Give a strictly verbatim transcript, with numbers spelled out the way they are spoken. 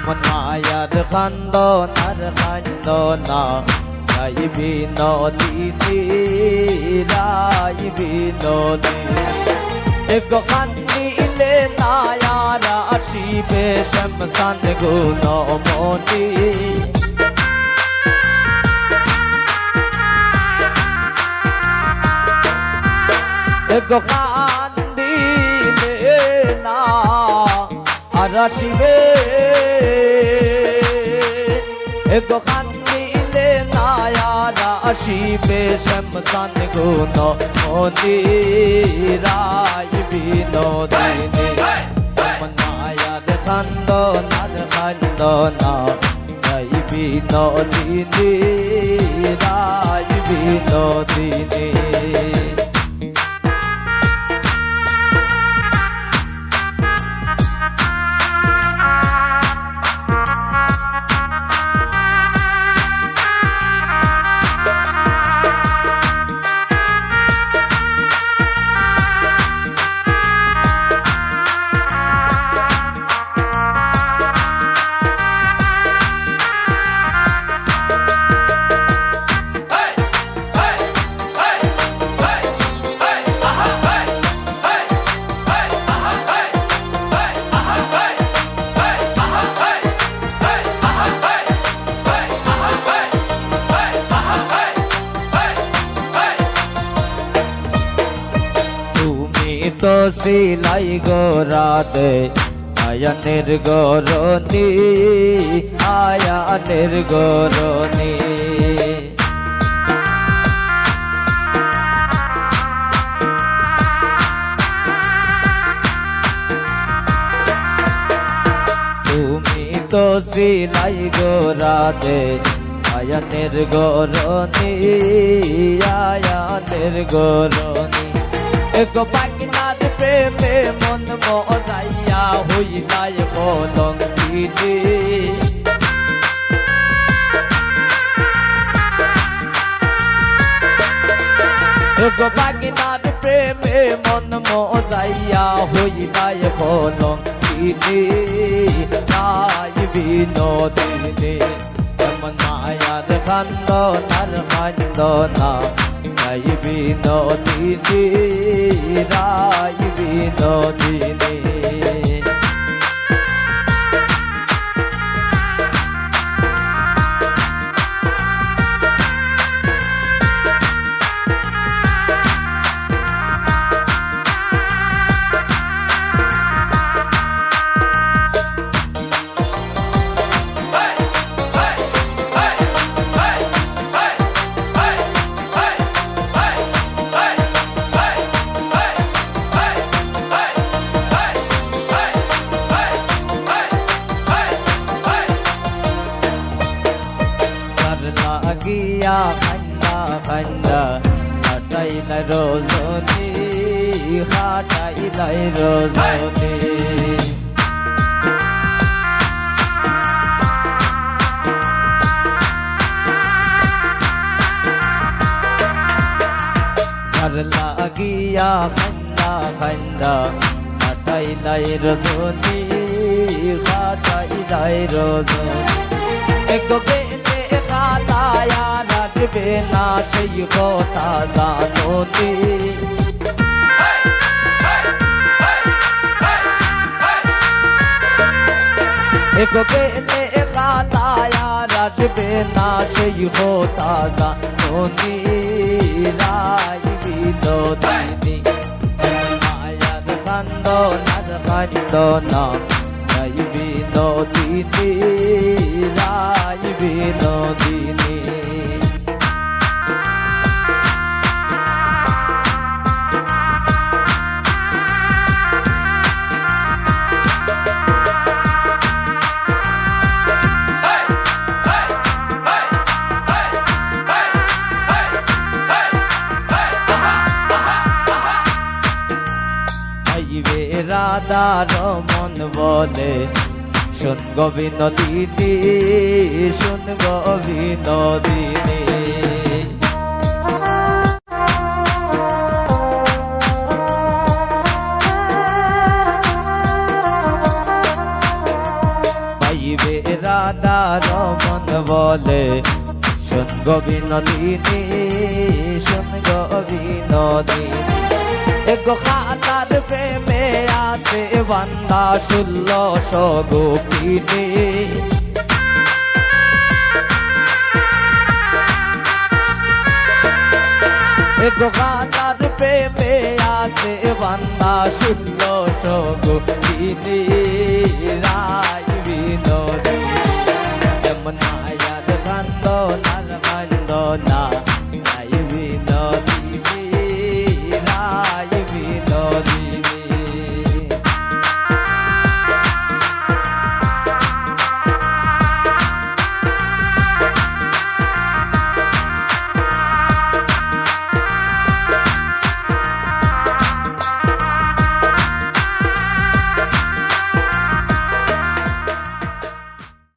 মায়ার কান্দন আর কান্দনা, রাই বিনোদিনী, রাই বিনোদিনী। এগো কান্দিলে না আর আসিবে শ্যামসান গুণমণি। এগো কান্দিলে না আর আসিবে, এগো কান্দিলে না আর আসিবে শ্যামসান গুণমণি, রাই বিনোদিনী। মায়ার কান্দন আর কান্দনা, রাই বিনোদিনী, রাই বিনোদিনী। তুমি তো ছিলায় গো রাধে, আয়ানের গরনি, আয়ানের গরনি। তুমি তো ছিলায় গো রাধে, আয়ানের গরনি, আয়ানের গরনি। এগো ভাগিনার প্রেমে মন মজাইয়া হইলায় কলঙ্কিনী। এগো ভাগিনার প্রেমে মন মজাইয়া হইলায় কলঙ্কিনী, রাই বিনোদিনী। এমন মায়ার কান্দন আর কান্দনা, রাই বিনোদিনী, রাই বিনোদিনী। যার লাগিয়া কান্দা কান্দা কাটাইলাই রজনী, কাটাইলাই রজনী। যার লাগিয়া কান্দা কান্দা কাটাইলাই রজনী, কাটাইলাই রজনী। এগো গেলে কালা আর আসবে না সেই কথা জানো নি। এগো গেলে কালা আর আসবে না সেই কথা জানো নি, রাই বিনোদিনী। মায়ার কান্দন আর কান্দনা, রাই বিনোদিনী, রাই বিনোদিনী। আইবে রাধা রমন বলে, শুন গো বিনোদিনী, শুন গো বিনোদিনী। পাইবে রাধারমন বলে, "শোন গো বিনোদিনী, শোন গো বিনোদিনী।" এগো কালার প্রেমে আছে বান্দা ষোলোশো গোপিনী। এগো কালার প্রেমে আছে বান্দা ষোলোশো গোপিনী। রায় বিনোদিনী, যমুনা